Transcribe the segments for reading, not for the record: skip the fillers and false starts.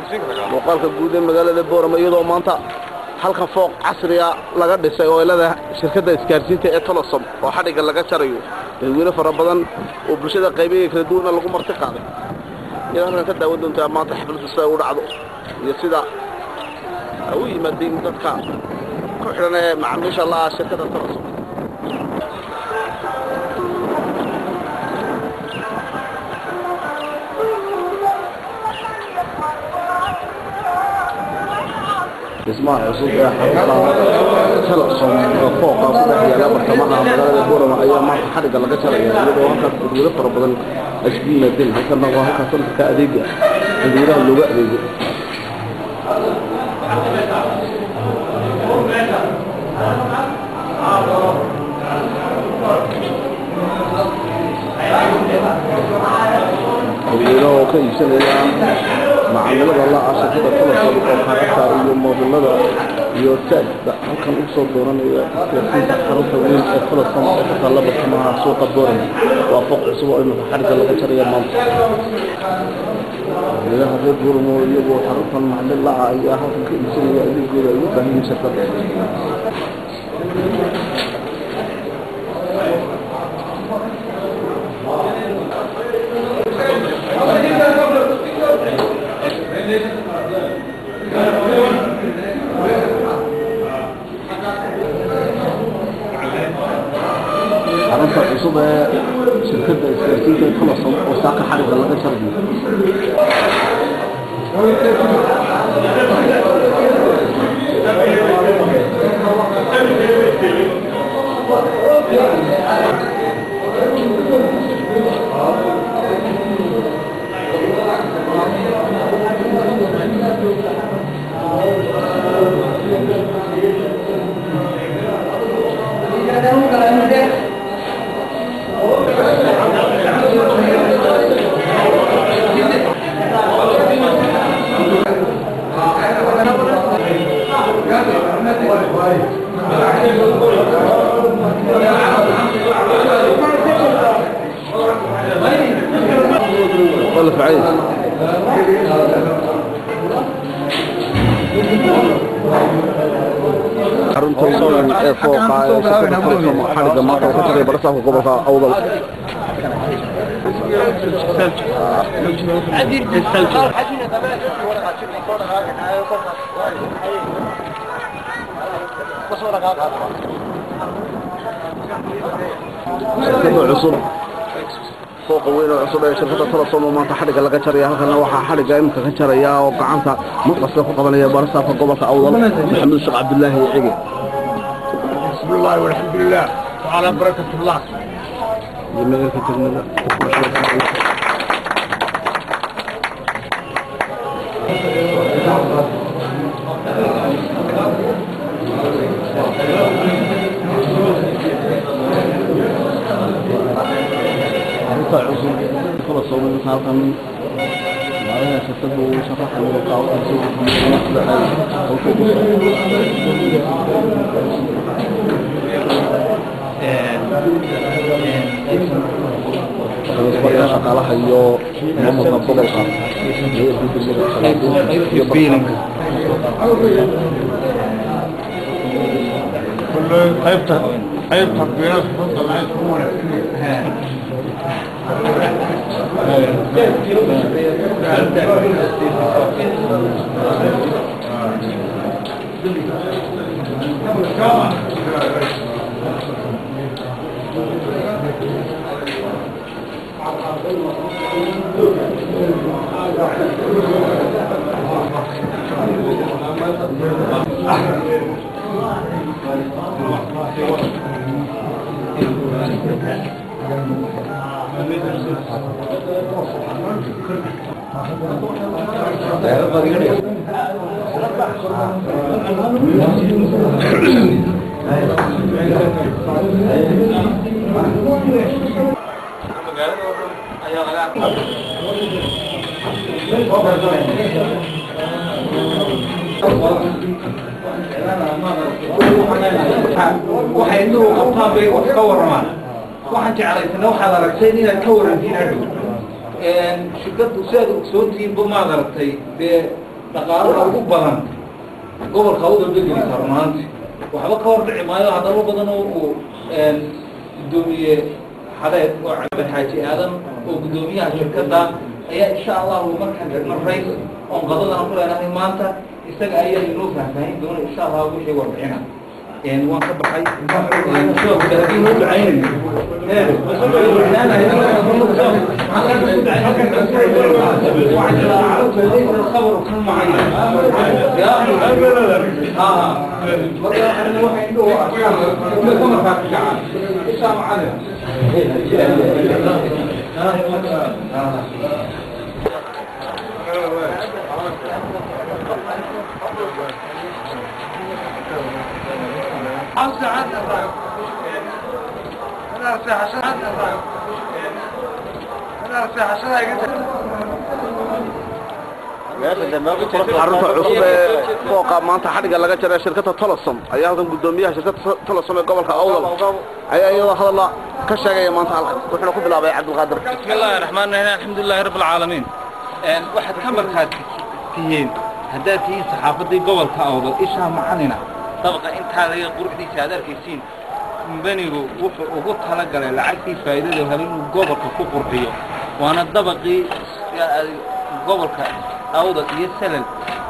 Muuqaalka guud ee magaalada Boorama, iyadoo maanta halkan fooq casriga laga dhisay oo ilada shirkadda isgaarsiinta ee Telesom oo xadhigga laga jarayo, dadweyne fara badan oo bulshada qaybaha kala duwana lagu marti qaaday. Iyadoo halkan ka daawan doontaa maanta xafladdu sida u dhacdo iyo sida ay u yimaadeen dadka ku xidhan ee macaamiisha la ah shirkadda Telesom. Dhismaha cusub ee xarunta Telesom oo fooqa ku dhex yaala bartamaha magaalada Boorama ayaa maanta xadhigga laga jaraya, iyadoo halkaas dadweyne fara badan ay isugu yimaadeen. Halkana waa halkaas santarka adeega dadweynaha looga adeego. Dadweynaha oo ka iibsanaya macaamilada la ah shirkadda Telesom oo kaararka iyo moobilada iyo taagta halkan u soo dooranaya isgaarsiinta xarunta weyn ee Telesom oo ku taalla bartamaha suuqa Boorama. Waa fooq cusub oo imika xadhigga laga jaraya maanta. Dadweynaha reer Boorama iyagoo xaruntan macamil la ah ayaa halkan ka iibsanaya adeegooda ay ugu baahan yihiin shirkadda. Xarunta cusub ee shirkadda isgaarsiinta ee Telesom oo saaka xadhigga laga jarayo. والله فعيل. Xarunta weyn ee fooqa ee shirkadda Telesom xadhigga maanta oo ka jaray barasaabka gobolka Awdal. Shirkadda cusub, fooqa weyn oo cusub ee shirkadda Telesom oo maanta xadhigga laga jaraya. Halkana waxaa xadhigga imika ka jaraya oo gacanta maqaska ku qabanaya barasaabka gobolka Awdal, Maxamuud Sheekh Cabdulaahi Cige. بسم الله والحمد لله وعلى بركة الله. Iyo mayorka degmada. Xarunta cusub Telesom imika halkan maaraha shirkaddu uu sharaxayo qaabka sida ay hawsha ugu socoto. Marka shaqaalaha iyo maamulka gobolka, mayorka degmada, salaadiinta iyo barnaamijka. كل قيبته قيبته بينات تفضل عايز تكون. Waxay indhuhu qabtaan bay wax ka warramaan. Waxaan jeclaysana waxaad aragteen inaad ka warrantiin hadhow shirkaddu si aad ogsoontihiinba, maad aragtay dee Dhaqaalaha ugu badan gobolka Awdal bay gelisaa runaanti, waxba ka hor dhici maayo. Hadallo badan oo uu guddoomiye Xadeed oo Cabdi Xaaji Aadan oo guddoomiyaha shirkadda ayaa insha Allahu markaan xidhno rays oon qadadana ku leenahay maanta, isaga ayaa inoo faahfaahin doona insha Allah wixii warbixina. Waan ka baxay. Haddii noo ducaynayo, Xarunta cusub ee fooqa maanta xadhigga laga jaray shirkadda Telesom ayaa halkan guddoomiyaha shirkadda Telesom ee gobolka Awdal ayaa iyadoo hadalla ka sheegaya maanta halkan, wuxuuna ku bilaabay Cabdulqaadir. بسم الله الرحمن الرحيم، الحمد لله رب العالمين. Waxaad ka markhaati tihiin haddaad tihiin saxaafaddii gobolka Awdal, ishaa macalina dabaqa intaa laga quruxdiisa aad arkaysiin. Kumbanigu wuxuu ugu talagalay lacagtii faa'iidada helay inuu gobolka ku qurxiyo, waana dabaqii gobolka Awdal iyo Salal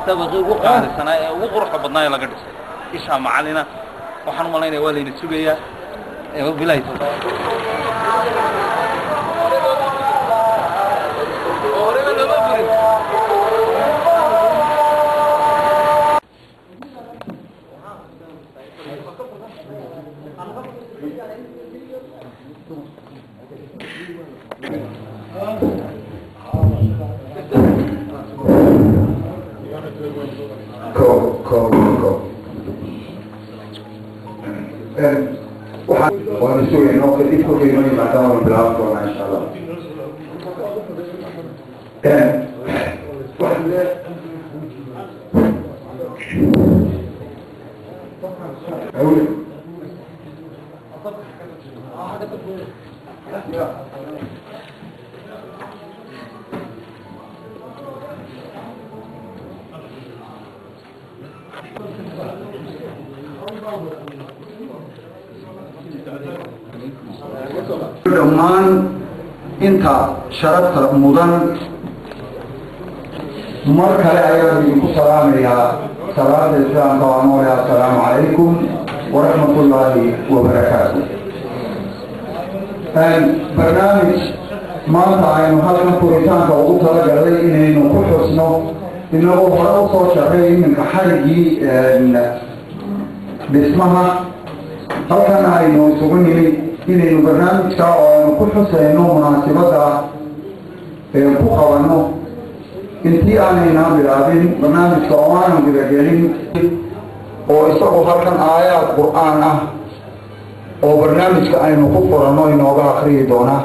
dabaqii ugu qaalisanaa ee ugu quruxda badnaa ee laga dhisay. Ishaa macalina, waxaan u malaynaya waa layna sugayaa. Bilahi tawfiiq. Ko ko ko waxaan waanu sugaynoo kadib kolkay noo yimaadaan waanu bilaaban doonaa insha Allah. Waxaan le Awle. Dhammaan inta sharafta mudan, mar kale ayaan idinku salaamayaa salaada islaamka waa noole. Assalaamu calaykum waraxmat ullaahi wabarakaatu. Barnaamij maanta aynu halkan furitaanka ugu talagalay inaynu ku xusno, inagoo hore usoo shaqeey iminka xarigii dhismaha, halkan aynu isugu nimid inaynu barnaamijka oo aynu ku xusayno munaasibadda ku qabanno. Intii aanaynaa bilaabin barnaamijka oo aanan gudagelin, oo isagu halkan aayaad qur-aan ah oo barnaamijka aynu ku furanno inooga akriyi doonaa.